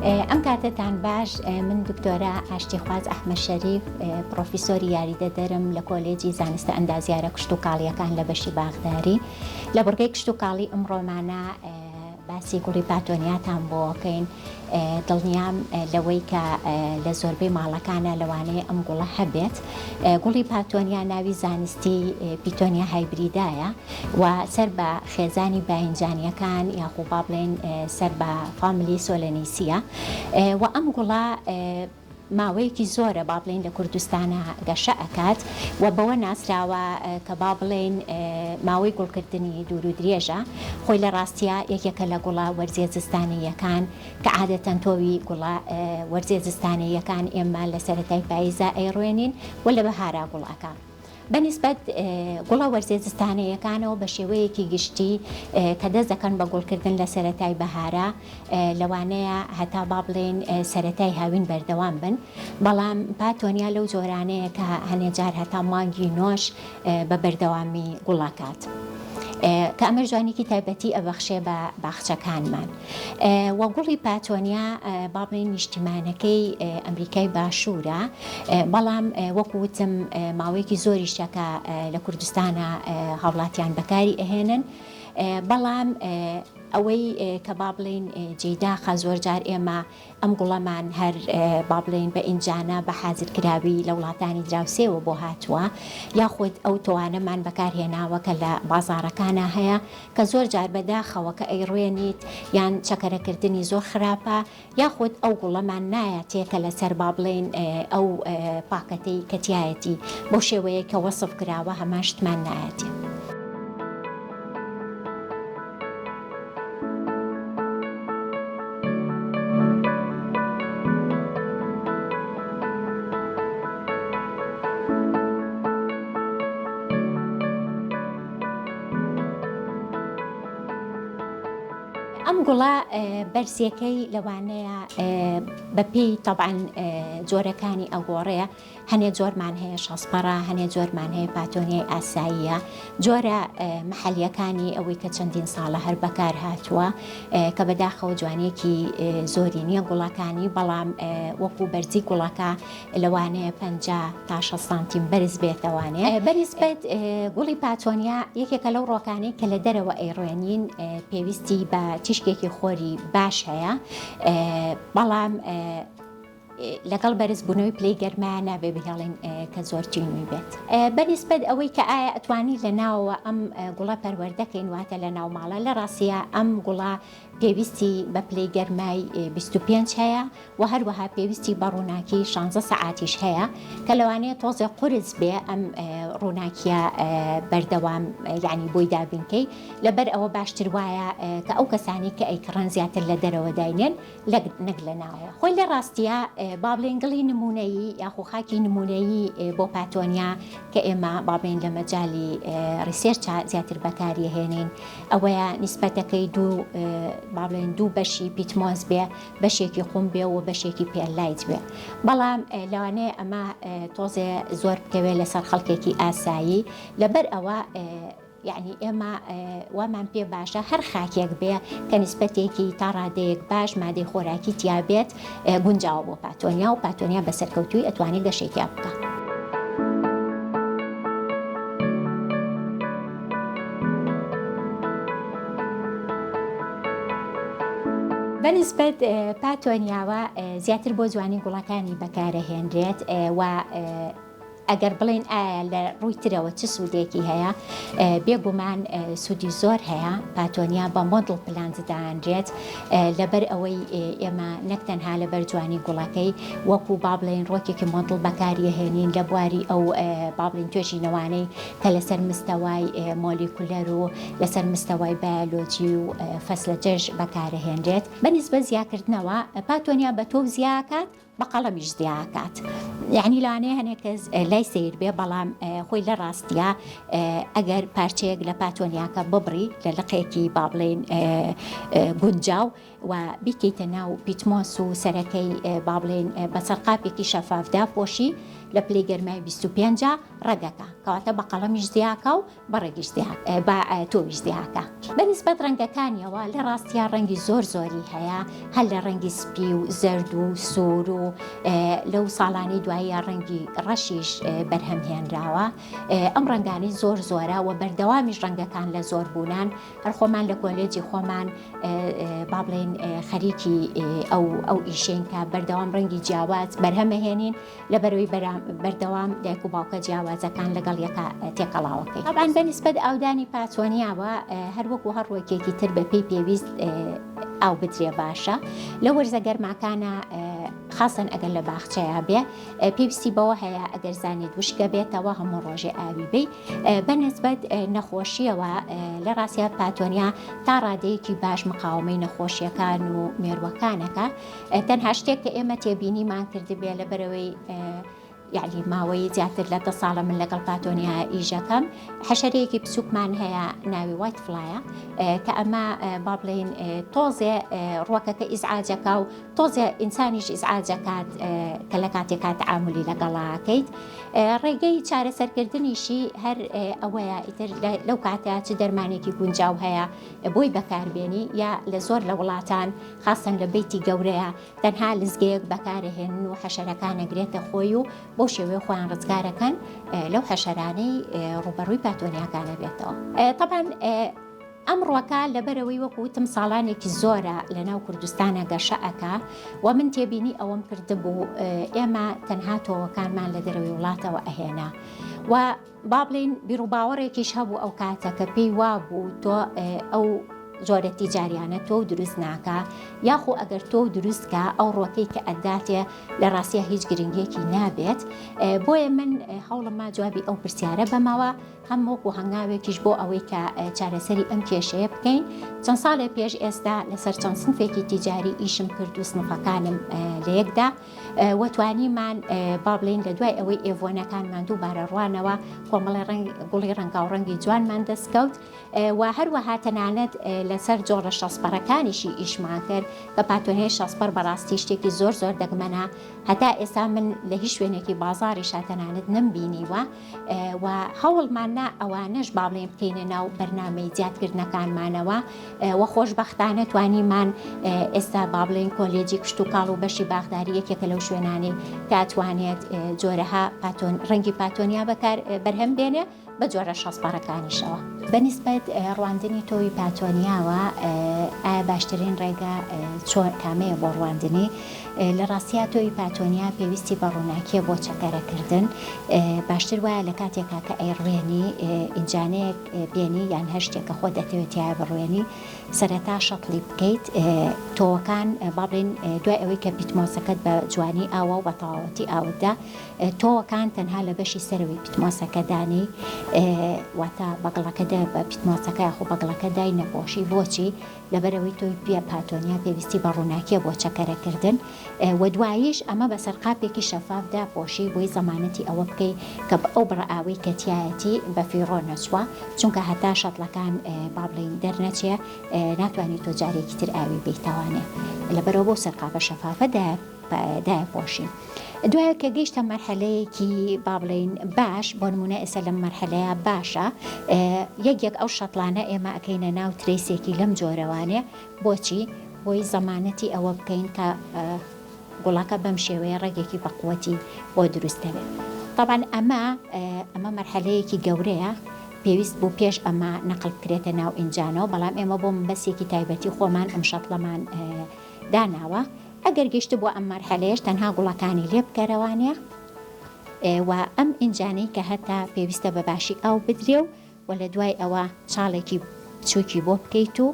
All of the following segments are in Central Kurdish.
ئەم کاتەتان باش من دکتۆرە ئاشتیخواز ئەحمەد شەریف پڕۆفیسۆری یاریدەدەرم لە کۆلێجی زانستە ئەندازیارە کشتوکاڵیەکان لە بەشی باخداری لە بڕگەی کشتوکاڵی ئەمڕۆمانە باسی گوڵی پاتۆنیاتان بۆ ئەکەین دڵنیام لەوەی کە لە زۆربەی ماڵەکانە لەوانەیە ئەم گوڵە هەبێت گوڵی پاتۆنیا ناوی زانستی پیتۆنیا هایبریدایە و سەر بە خێزانی باینجانیەکان یاخو با بڵێین سەر بە family سۆلەنیسیە و ئەم گوڵە ماوەیەکی زۆرە با بڵێین لە کوردستانا گەشە ئەکات و بەوە ناسراوە کە با بڵێین ماوەی گوڵکردنی دوور و درێژە خۆی لە ڕاستیا یەکێکە لە گوڵە وەرزیە زستانەییەکان کە عادەتەن تۆوی گوڵە وەرزیە زستانەییەکان ئێمە لە سەرەتای پاییزا ئەیڕوێنین و لە بەهارا گوڵ ئەکا. بە نیسبەت گوڵە وەرزیە زستانەیەکانەوە بە شێوەیەکی گشتی کە دەست دەکەن بە گوڵکردن لە سەرەتای بەهارا لەوانەیە هەتا با بڵێین سەرەتای هاوین بەردەوام بن بەڵام پاتۆنیا لەو جۆرانەیە کە هەنێ جار هەتا مانگی نۆش بە بەردەوامی گوڵەکات. کە ئەمەش جوانیکی تایبەتی ئەبەخشێ بە باخچەکانمان. و گوڵی پاتۆنیا با بڵێین نیشتیمانەکەی ئەمریکای باشوورە بەڵام وەکو وتم ماوەیەکی زۆریشە کە لە کوردستانە هاوڵاتیان بەکاری ئەهێنن بەڵام ئەوەی کە با بڵێین جێی داخە زۆرجار ئێمە ئەم گوڵەمان هەر با بڵێین بە ئینجانە بە حازرکراوی لە وڵاتانی دراوسێوە بۆ هاتووە یاخود ئەو تۆوانەمان بەکار هێناوە کە لە بازاڕەکانا هەیە کە زۆر جار بە داخەوە کە ئەیڕوێنیت یان چەکەرەکردنی زۆر خراپە یاخود ئەو گوڵەمان نایەتێ کە لەسەر با بڵێین ئەو پاکەتەی کە تیایەتی بەو شێوەیەی کە وەسف کراوە هەمان شتمان نایەتێ. ئەم گوڵە بەرزیەکەی لەوانەیە بەپێی تەبعەن جۆرەکانی ئەگۆڕێ هەنێ جۆرمان هەیە شەسپەڕە، هەنێ جۆرمان هەیە پاتۆنیای ئاساییە، جۆرە مەحەلیەکانی ئەوەی کە چەندین ساڵە هەر بەکار هاتووە کە بەداخەوە جوانیەکی زۆری نییە گوڵەکانی بەڵام وەکو بەرزی گوڵەکە لەوانەیە 50 تا 60 سانتیم بەرز بێتەوانێ بەنیسبەت گوڵی پاتۆنیا یەکێکە لەو ڕۆکانەی کە لە دەرەوە ئەیڕوێنین پێویستی بە تیشکێکی خۆری باش هەیە بەڵام لەگەڵ بەرزبوونەوەی پلەی گەرما نابێ بهێڵین کە زۆر تینووی بێت. بە نیسبەت ئەوەی کە ئایا ئەتوانی لە ناوەوە ئەم گوڵە پەروەردەکەین واتە لە ناو ماڵە لە ڕاستیا ئەم گوڵە پێویستی بە پلەی گەرمای 25 هەیە و هەروەها پێویستی بە ڕووناکی 16 سەعاتیش هەیە کە لەوانەیە تۆزێ قورس بێ ئەم ڕووناکیە بەردەوام یعنی بۆی دابینکەی لەبەر ئەوە باشتر وایە کە ئەو کەسانی کە ئەیکڕن زیاتر لە دەرەوە داینێن لەک نەک لە ناوەوە. خۆی لە ڕاستیا با بڵێین گڵی نموونەیی یاخو خاکی نموونەیی بۆ پاتۆنیا کە ئێمە با بڵێین لە مەجالی research ا زیاتر بەکاری ئەهێنین ئەوەیە نیسبەتەکەی دوو با بڵێین دوو بەشی peat moss بێ بەشێکی قوم بێ و بەشێکی perlite بێ بەڵام لەوانەیە ئەمە تۆزێ زۆر بکەوێ لەسەر خەڵکێکی ئاسایی لەبەر ئەوە یەعنی ئێمە وامان پێ باشە هەر خاکێک بێ کە نیسبەتێکی تا ڕادەیەک باش مادەی خۆراکی تیا بێت گونجاوە بۆ پاتۆنیا و پاتۆنیا بە سەرکەوتووی ئەتوانێت گەشەی تیا بکا. بە نیسبەت پاتۆنیاوە زیاتر بۆ جوانی گوڵەکانی بەکارەهێنرێت و ئەگەر بڵێین ئایا لە ڕووی ترەوە چ سوودێکی هەیە، بێ گومان سوودی زۆر هەیە، پاتۆنیا بە model plant دانرێت، لەبەر ئەوەی ئێمە نەک تەنها لەبەر جوانی گوڵەکەی، وەکو با بڵێین ڕۆکێکی مۆدڵ بەکاریەهێنین لە بواری ئەو با بڵێین توێژینەوانەی کە لەسەر مستەوای مۆلیکولەر و لەسەر مستەوای بایۆلۆجی و فەسلەجەش بەکارەهێنرێت. بە نیسبەت زیاکردنەوە، پاتۆنیا بە تۆو زیاکات، بە قەڵەمیش زیا ئەکات یعنی لەوانەیە هەنێک کەس لای سەیر بێ بەڵام خۆی لە ڕاستیا ئەگەر پارچەیەک لە پاتۆنیاکە ببڕی لە لقێکی با بڵێین گونجاو و بیکەیتە ناو peat moss و سەرەکەی با بڵێین بە سەرقاپێکی شەفافدا پۆشی لە پلەی گەرمای 25 ڕەگەکە کەواتە بە قەڵەمیش زیاکە و بە ڕەگیش زیاکە بە تۆویش زیاکە. بە نیسبەت ڕەنگەکانیەوە لە ڕاستیا ڕەنگی زۆر زۆری هەیە هەر لە ڕەنگی سپی و زەرد و سوور و لەو ساڵانەی دواییە ڕەنگی ڕەشیش بەرهەم هێنراوە ئەم ڕەنگانەی زۆر زۆرە و بەردەوامیش ڕەنگەکان لە زۆر بوونان هەر خۆمان لە کۆلێجی خۆمان با بڵێین خەریکی ئەو ئەو ئیشین کە بەردەوام ڕەنگی جیاواز بەرهەمەهێنین لەبەرەوەی بەردەوام دایک و باوکە جیاوازەکان لەگەڵ یەکا تێکەڵاوەکەی. تەبعەن بە نیسبەت ئاودانی پاتۆنیاوە هەر وەکو هەر ڕووەکێکی تر بە پێی پێویست ئاو بدرێ باشە لە وەرزە گەرماکانە خاسەن ئەگەر لە باخچەیا بێ پێویستی بەوە هەیە ئەگەر زانیت وشکە بێتەوە هەموو ڕۆژێ ئاوی بی بە نسبەت نەخۆشیەوە لە ڕاستیا پاتۆنیا تا ڕادەیەکی باش مقاومەی نەخۆشیەکان و مێروەکانەکە تەنها شتێک کە ئێمە تێبینیمان کردبێ لەبەرەوەی یعنی ماوەی زیاتر لە دە ساڵە من لەگەڵ پاتۆنیا ئیشەکەم حەشەرەیەکی بچووکمان هەیە ناوی white fly ە کە ئەمە با بڵێین تۆزێ ڕوەکەکە ئیزعاجەکە و تۆزێ ئینسانیش ئیزعاجەکات کە لە کاتێکا تعاملی لەگەڵاکەیت ڕێگەی چارەسەرکردنیشی هەر ئەوەیە ئیتر لەو کاتە چ دەرمانێکی گونجاو هەیە بۆی بەکاربێنی یا لە زۆر لە وڵاتان خاستەن لە بەیتی گەورەیە تەنها لزگەیەک بەکارەهێنن و حەشەرەکان ئەگرێتە خۆی و بەو شێوەیە خۆیان ڕزگارەکەن لەو حەشەرانەی ڕووبەڕووی پاتۆنیاکان ئەبێتەوە. تەبعەن ئەم ڕوەکە لەبەرئەوەی وەکو وتم ساڵانێکی زۆرە لەناو کوردستانە گەشە ئەکا و من تێبینی ئەوەم کردبوو ئێمە تەنها تۆوەکانمان لە دەرەوەی وڵاتەوە ئەهێنا و با بڵێین بیروباوەڕێکیش هەبوو ئەو کاتە کە پێی وابوو تۆ ئەو جۆرە تیجاریانە تۆو دروست ناکا یاخۆ ئەگەر تۆو دروست کا ئەو ڕۆکەی کە ئەداتێ لە ڕاستیا هیچ گرنگیەکی نابێت بۆیە من هەوڵم ما جوابی ئەو پرسیارە بەمەوە هەم وەکو هەنگاوێکیش بۆ ئەوەی کە چارەسەری ئەم کێشەیە بکەین چەند ساڵێ پێش ئێستا لەسەر چەند سنفێکی تیجاری ئیشم کرد و سنفەکانم لەیەکدا وە توانیمان با بڵێین لە دوای ئەوەی ئێڤۆنەکانمان دووبارە ڕوانەوە کۆمەڵی ڕەنگ گوڵی ڕەنگاو ڕەنگی جوانمان دەستکەوت و هەروەها تەنانەت لەسەر جۆڕە شەسپەڕەکانیشی ئیشمان کرد کە پاتۆنیای شەسپەر بەڕاستی شتێکی زۆر زۆر دەگمەنە هەتا ئێستا من لە هیچ شوێنێکی بازاڕیشا تەنانەت نەمبینیوە و هەوڵمان نا ئەوانەش با بڵێین بکەینە ناو بەرنامەی زیادکردنەکانمانەوە و خۆشبەختانە توانیمان ئێستا با بڵێین کۆلێجی کشتوکاڵ و بەشی باخداری یەکێکە لەو شوێنانەی کە توانێت جۆرەها پاتۆن ڕەنگی پاتۆنیا بەکار بەرهەم بێنێ بە جۆرە شەسپەڕەکانیشەوە. بە نیسبەت ڕواندنی تۆوی پاتۆنیاوە ئایا باشترین ڕێگە چۆن کامەیە بۆ ڕواندنی؟ لە ڕاستیا تۆوی پاتۆنیا پێویستی بە ڕووناکیە بۆ چەکەرەکردن باشتر وایە لە کاتێکا کە ئەیڕوێنی ئینجانەیەک بێنی یان هەر شتێک کە خۆت ئەتەوێت تیایا بڕوێنی سەرەتا شەتڵی بکەیت تۆوەکان با بڵێین دوای ئەوەی کە پیتمۆسەکەت بە جوانی ئاوا و بە تەواوەتی ئاوت دا تۆوەکان تەنها لە بەشی سەرەوەی پیتمۆسەکە دانێی واتە بە گڵەکە دە بە پیتمۆسەکە یاخۆ بە گڵەکە دای نەپۆشی بۆچی لەبەرئەوەی تۆی پێ پاتۆنیا پێویستی بە ڕووناکیە بۆ چەکەرەکردن وە دواییش ئەمە بە سەرقاپێکی شەفاف داپۆشی بۆی زەمانەتی ئەوە بکەی کە ئەو بڕە ئاوەی کە تیایەتی بە فیڕۆ نەچوە چونکە هەتا شەتڵەکان با بڵێین دەرنەچێ ناتوانی تۆ جارێکی تر ئاوی بەیتەوانێ لەبەرئەوە بەو سەرقاپە شەفافە دایەپۆشین دوای کە گەیشتە مەرحەلەیەکی با بڵێین باش بۆ نمونە ئێستا لەم مەرحەلەیە باشە یەک یەک ئەو شەتڵانە ئێمە ئەکەینە ناو ترەیسێکی لەم جۆرەوانێ بۆچی بۆی زەمانەتی ئەوە بکەین کە گوڵەکە بەم شێوەیە ڕەگێکی بەقوەتی بۆ دروست دەبێت تەبعەن ئەمە ئەمە مەرحەلەیەکی گەورەیە پێویست بوو پێش ئەمە نەقل بکرێتە ناو ئینجانەوە بەڵام ئێمە بۆ مەبەستێکی تایبەتی خۆمان ئەم شەتڵەمان داناوە ئەگەر گەیشتبووە ئەم مەرحەلەیەش تەنها گوڵەکانی لێ بکەرەوانێ و ئەم ئینجانەی کە هەتا پێویستە بە باشی ئاو بدرێ و و لە دوای ئەوە چاڵێکی بچووکی بۆ بکەیت و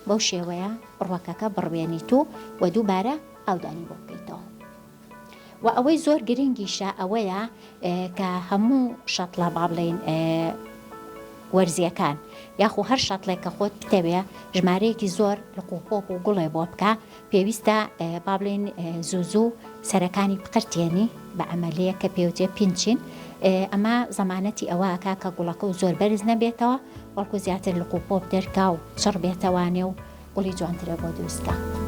بەو شێوەیە ڕوەکەکە بڕوێنیت و و دووبارە ئاودانی بۆ بکەیتەوە. و ئەوەی زۆر گرنگیشە ئەوەیە کە هەموو شەتڵە با بڵێین وەرزیەکان یاخو هەر شەتڵێک کە خۆت بتەوێ ژمارەیەکی زۆر لق و پۆپ و گوڵێ بۆ بکە پێویستە با بڵێین زوو زوو سەرەکانی بقرتێنی بە عەمەلیە کە پێوترێ pinching ئەمە زەمانەتی ئەوە ئەکا کە گوڵەکە و زۆر بەرز نەبێتەوە بەڵکو زیاتر لق و پۆپ دەرکا و چڕ بێتەوانێ و گوڵی جوانترە بۆ دروست کا.